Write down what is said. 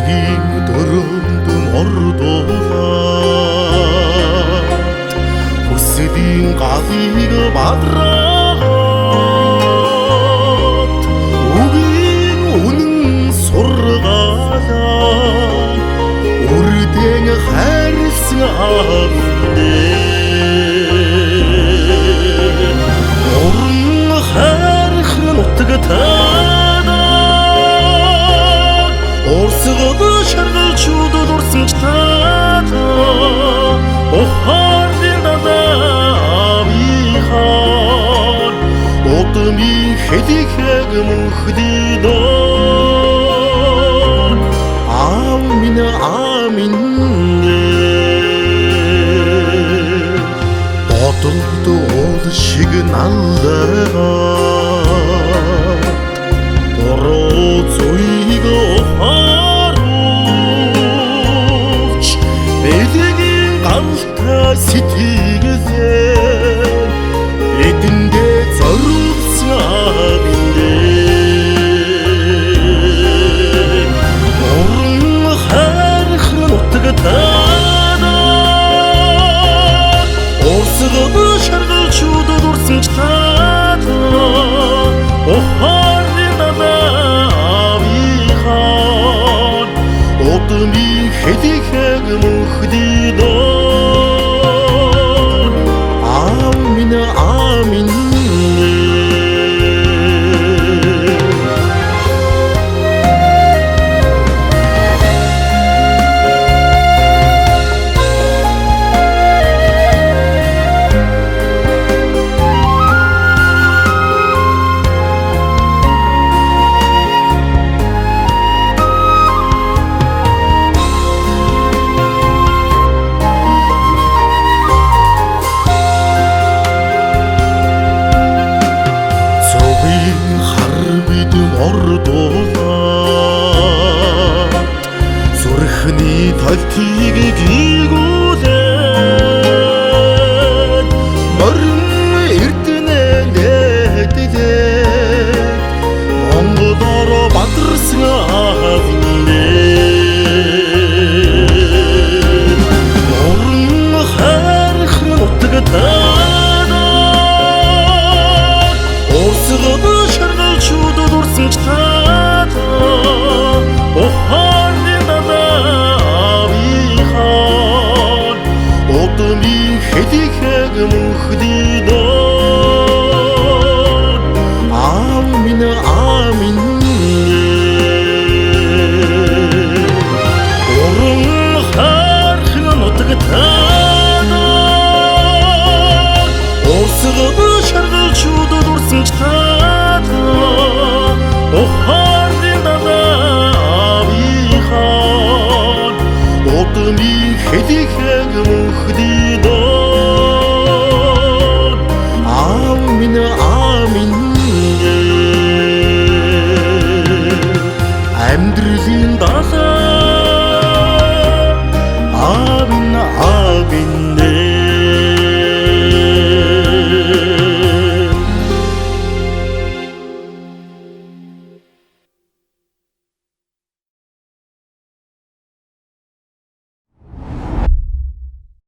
Бэлгийн дөрөнд мордуулаад хүслийн галыг бадраад үгийн үнэн сургаалаа үрдэн хайрлсан аавндээ уран хайрх нутагтаа Урсгал шаргалчууд дурсан ч таа ухааны далаа удмын хэлихэг мөнхдөд аав минь аав минь бодолд уул шиг наллаа буруу зүйг ухааруулж бэлгийн галтай сэтгэлээр эдэндээ зориулсан аавиндээ уран хайрх нутагтаа урсгал шаргалчууд дурсан ч таа ухааны далаа удмын хэлихэг мөнхдөд аав минь аав минь. Хар бид мордуулаад сүрхний талтыг